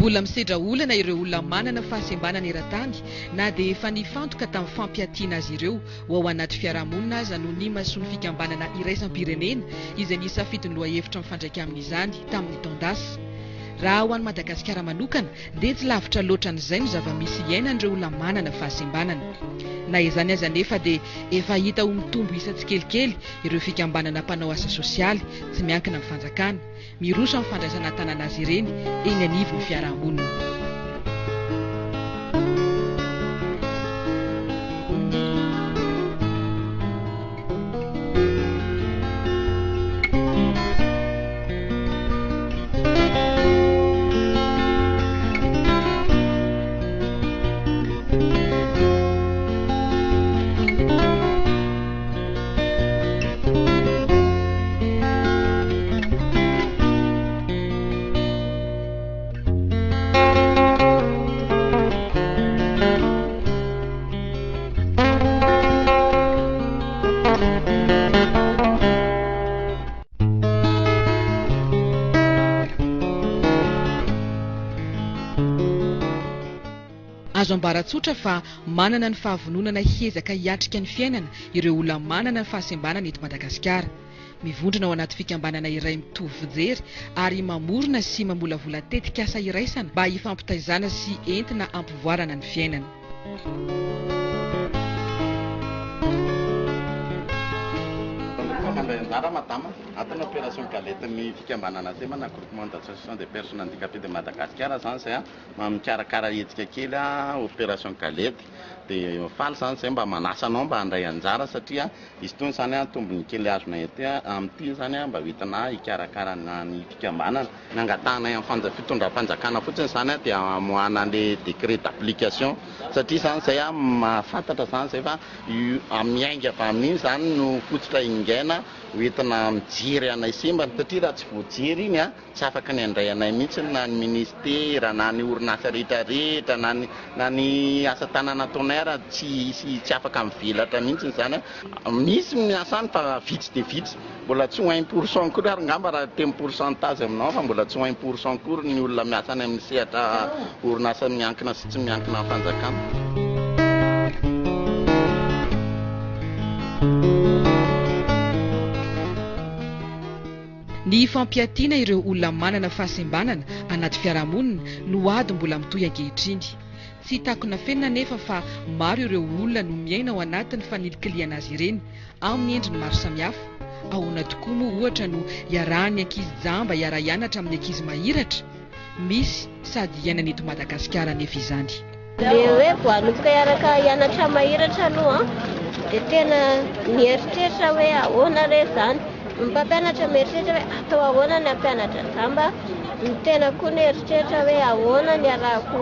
Mbola misedra olana ireo olona manana fahasembanana eran-tany na dia efa nifantoka tamin'ny fampiatiana azy ireo ho ao anaty fiarahamonina aza no nimasoan'ny fikambanana iraisam-pirenena izay nisafidy ny lohahevitra mifandraika amin'izany tamin'ny taon-dasa. Raha ho an'i Madagasikara manokana dia tsy lavitra loatra an'izay no zava-misy iainan'ireo olona manana fahasembanana. Na izany aza anefa dia efa hita ho mitombo isa tsikelikely ireo fikambanana mpanao asa sosialy tsy miankina amin'ny fanjakana. Miroso amin'ny fandraisana an-tanana azy ireny eny anivon'ny fiarahamonina. Azo ambara tsotra fa manana ny fahavononana hiezaka hiatrika ny fiainana ireo olona manana ny fahasembanana eto Madagasikara. Mivondrona ao anaty fikambanana iray mitovy fijery ary mamorona sy mamolavola tetikasa iraisana mba hifampitaizana sy entina hampivoarana ny fiainana. Mandray anjara madama ato ny opération galette ny fikambanana SEMA na groupement d'association des personnes handicapées de Madagascar zany zay a mikarakara hetsika kely a opération galette dia faly zany zay mba manasa anao mba handray anjara satria izy itony zany a tombony kely azonay aty amin'ity zany a mba hoentina hikarakarana ny fikambanana. Ny angatahanay amin'ny fanja- fitondram-panjakana fotsiny zany a dia amoahana le décret d'application satria zany zay a mahafantatra zany zay fa io miainga avy amin'iny zany no fototra ingaina hoentina mijery anay sembana satria raha tsy voajery iny a tsy afaka ny handray anay mihitsy na ny ministera na ny orinasa rehetrarehetra na ny na ny asa tanana ataonay ara tsy hisy tsy afaka mivelatra mihitsy zany a. Misy miasa any fa vitsy dia vitsy, mbola tsy ho un pour cent akory ary angamba raha hiteny pourcentage aminao fa mbola tsy ho un pour cent akory ny olona miasa any amin'ny sehatra orinasa miankina sy tsy miankina amin'ny fanjakana. Ny fampiatiana ireo olona manana fahasembanana anaty fiarahamonina no ady mbola mitohy ankehitriny. Tsy takona afenina anefa fa maro ireo olona no miaina ao anatin'ny fanilikilihana azy ireny amin'ny endriny maro samihafa. Ahoana tokoa moa ohatra no iarahan'ny ankizy jamba hiara-hianatra amin'ny ankizy mahiratra? Misy sady iainana eto Madagasikara anefa izany. Le hoe vao hanomboka hiaraka hianatra mahiratra aloha dia tena nieritreritra hoe ahoana re izany. Ny mpampianatra mieritreritra hoe atao ahoana ny hampianatra jamba, ny tena koa nieritreritra hoe ahoana ny hiarahako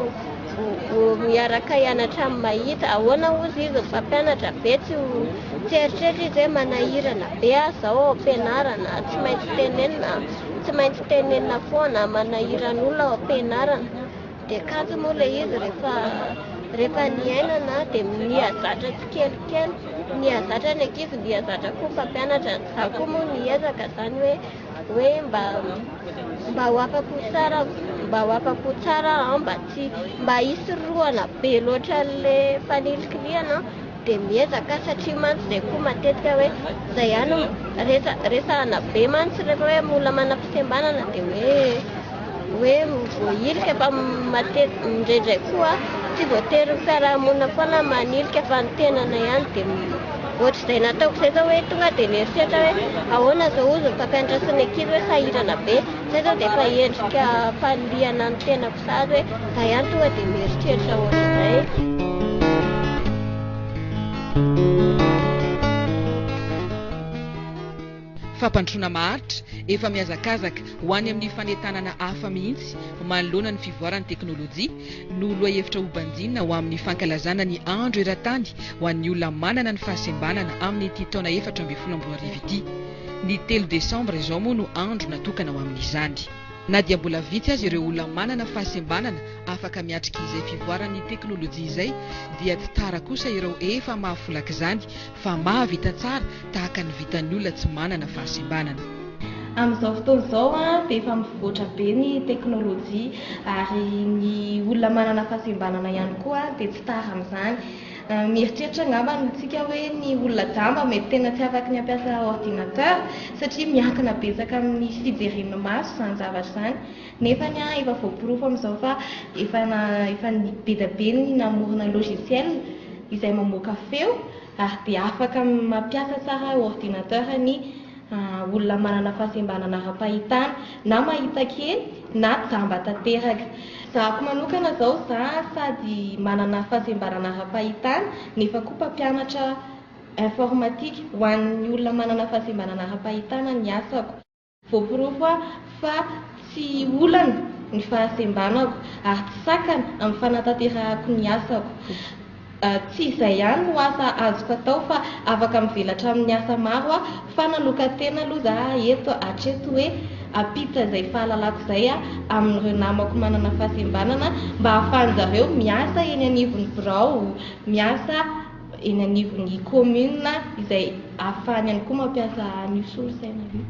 miaraka hianatra amin'ny mahita, ahoana hozy izy ny mpampianatra be tsy ho tsy eritreritra izy hoe manahirana be aho izao ao am-pianarana, tsy maintsy tenenina, tsy maintsy tenenina foana, manahiran'olona ao am-pianarana. Dia kanto moa ilay izy rehefa rehefa niainana dia nihazatra tsikelikely, nihazatra ny ankizy, nihazatra koa ny mpampianatra. Izaho koa moa niezaka izany hoe hoe mba mba ho afa-po tsara mba ho afa-po tsara aho, mba tsy mba hisorohana be loatra an'ilay fanilikilihana. Dia miezaka satria mantsy izay koa matetika hoe izay ihany no resa resahana be mantsy rehefa hoe olona manam-pisembanana dia hoe hoe voahilika fa matetika indraindray koa tsy voatery ny fiarahamonina foana manilika fa ny tenanay ihany dia ohatr'izay nataoko izay zao hoe tonga dia nieritreritra hoe ahoana izao hozy ny mpampianatra sy ny ankizy hoe sahirana be izay zao dia efa endrika fanilihana ny tenako sahady hoe za ihany tonga dia mieritreritra ohatr'izay. Fampandrosoana maharitra, efa mihazakazaka ho any amin'ny fanentanana hafa mihitsy manoloana ny fivoaran'ny teknolojia no lohahevitra hobanjinina ho amin'ny fankalazana ny Andro eran-tany ho an'ny olona manana ny fahasembanana amin'ity taona 2014 ity. Ny telo desambra izao moa no andro natokana ho amin'izany. Na dia mbola vitsy aza ireo olona manana fahasembanana afaka miatrika izay fivoaran'ny teknolojia izay dia tsy tara kosa ireo efa mahafolaka izany fa mahavita tsara tahaka ny vitan'ny olona tsy manana fahasembanana. Amin'izao fotoana izao dia efa mivoatra be ny teknolojia ary ny olona manana fahasembanana ihany koa dia tsy tara amin'izany. Mieritreritra angamba isika hoe ny olona jamba mety tena tsy afaky ny hampiasa ordinateur satria miankina betsaka amin'ny fijeren'ny maso izany zavatra izany. Nefa efa voaporofo amin'izao fa efa efa be dia be ny namorona logiciel izay mamoaka feo ary dia afaka mampiasa tsara ordinateur ny olona manana fahasembanana ara-pahitana na mahita kely na jamba tanteraka. Zahako manokana izao za sady manana fahasembanana ara-pahitana nefa koa mpampianatra informatique ho an'ny olona manana fahasembanana ara-pahitana ny asako. Voaporofo aho fa tsy olana ny fahasembanako ary tsy sakana amin'ny fanatanterahako ny asako. Tsy izay ihany no asa azoko atao fa afaka mivelatra amin'ny asa maro aho fa nanokan-tena aloha za eto hatreto hoe hampita izay fahalalako izay amin'ireo namako manana fahasembanana mba hahafahan-jareo miasa eny anivon'ny birao, miasa eny anivon'ny commune izay ahafahany ihany koa mampiasa an'io solosaina io.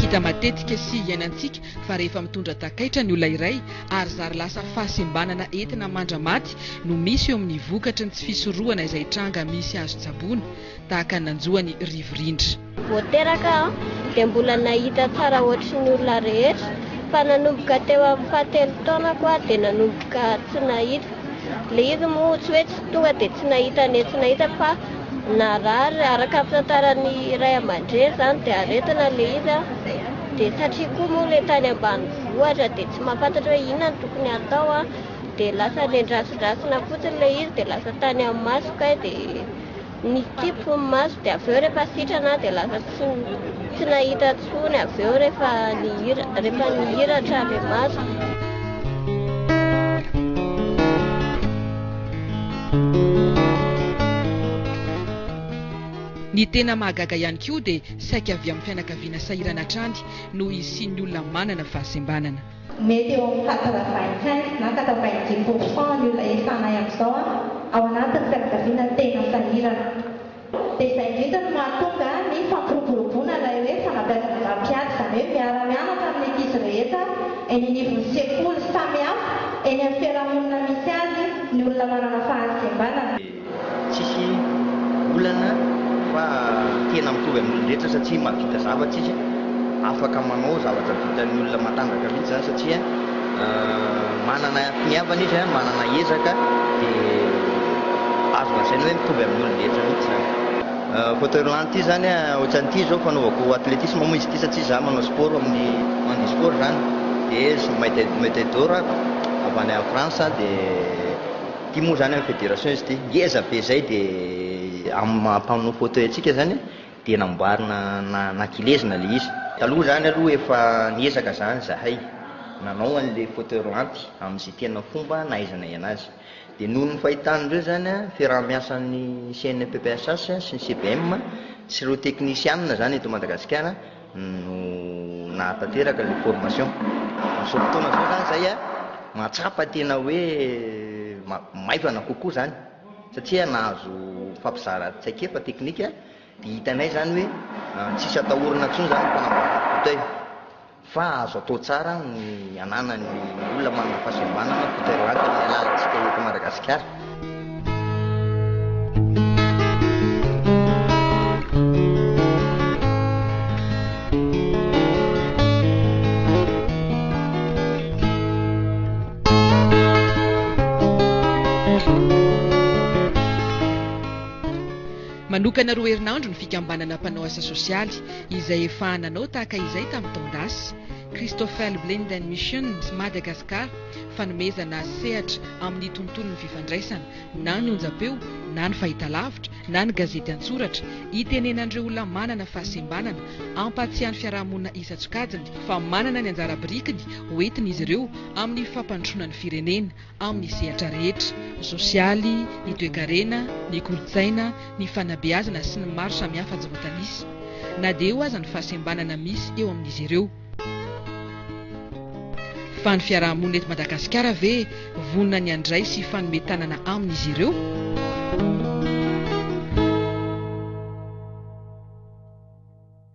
Hita matetika sy iainantsika fa rehefa mitondra takaitra ny olona iray ary zary lasa fahasembanana entina mandra-maty no misy eo amin'ny vokatry ny tsy fisorohana izay tranga misy azo tsaboina tahaka ny nanjo an'i Rivo Rindra. Vao teraka aho dia mbola nahita tsara ohatry ny olona rehetra fa nanomboka teo amin'ny fahatelo taonako aho dia nanomboka tsy nahita. Ilay izy moa tsy hoe tsy tonga dia tsy nahita anie tsy nahita fa narary araka ny fitantaran'ny ray aman-dreny izany dia aretina ilay izy an. Dia satria koa moa ilay tany ambanivohitra dia tsy mahafantatra hoe inona no tokony hatao an. Dia lasa nendrasindrasina fotsiny ilay izy dia lasa tany amin'ny maso kay dia Nikipy ny maso dia avy eo rehefa sitrana dia lasa tsy tsy nahita intsony avy eo rehefa nihira rehefa nihiratra ilay maso. Ny tena mahagaga ihany koa dia saika avy amin'ny fianakaviana sahirana hatrany no hisian'ny olona manana fahasembanana. Mety eo amin'ny 85 na 90 pour cent ny olona efanay amin'izao ao anatin'ny fianakaviana tena sahirana. Dia izay indrindra no mahatonga ny fampiroboroboana ilay hoe fanabeazana mampiady, izany hoe miara-mianatra amin'ny ankizy rehetra eny anivon'ny sekoly samihafa eny amin'ny fiarahamonina misy azy ny olona manana fahasembanana. Tsisy olana fa tena mitovy amin'ny olon-drehetra satria mahavita zavatra izy, afaka manao zavatra vitan'ny olona matanjaka mihitsy izany satria manana finiavana izy, manana ezaka dia azo lazaina hoe mitovy amin'ny olon-drehetra mihitsy izany. Fauteuil roulant ity izany ohatran'ity izao fanaovako athlétisme moa izy ity satria izaho manao sport amin'ny handisport izany dia médaille d'or avy any France dia Ity moa zany amin'ny fédération izy ity, ngeza be zay de amin'ny maha mpanao fauteuil antsika zany de namboarina nankilezina le izy. Taloha zany aloha efa niezaka zany zahay nanao an'le fauteuil roulant amin'izay tena fomba nahaizanay anazy. De noho ny fahitan'ireo zany fiaraha-miasan'ny CNPPSH sy ny CBM sy ireo teknisianina zany eto Madagasikara no nahatanteraka ilay formation. Amin'izao fotoana izao izany izay mahatsapa tena hoe maivana kokoa izany satria nahazo fampizara traikefa teknika dia hitanay izany hoe tsisy atahorana intsony izany ny fanamboarana fauteuil fa azo atao tsara ny ananan'ny olona manana fahasembanana fauteuil roulant amin'ny alalantsika eto Madagasikara. Manokana roa herinandro ny fikambanana mpanao asa sosialy izay efa nanao tahaka izay tamin'ny taon-dasa, Christoffel Blinden Mission Madagascar, fanomezana sehatra amin'ny tontolon'ny fifandraisana, na ny onjam-peo, na ny fahitalavitra, na ny gazety an-tsoratra, itenenan'ireo olona manana fahasembanana, hampahatsiahy ny fiarahamonina isan-tsokajiny fa manana ny anjara birikiny ho entina izy ireo amin'ny fampandrosoana ny firenena amin'ny sehatra rehetra, ny sosialy, ny toekarena, ny kolontsaina, ny fanabeazana sy ny maro samihafa tsy voatanisa, na dia eo aza ny fahasembanana misy eo amin'izy ireo. Fa ny fiaraha-monina eto Madagasikara ve vonona ny handray sy hifanome tanana amin'izy ireo?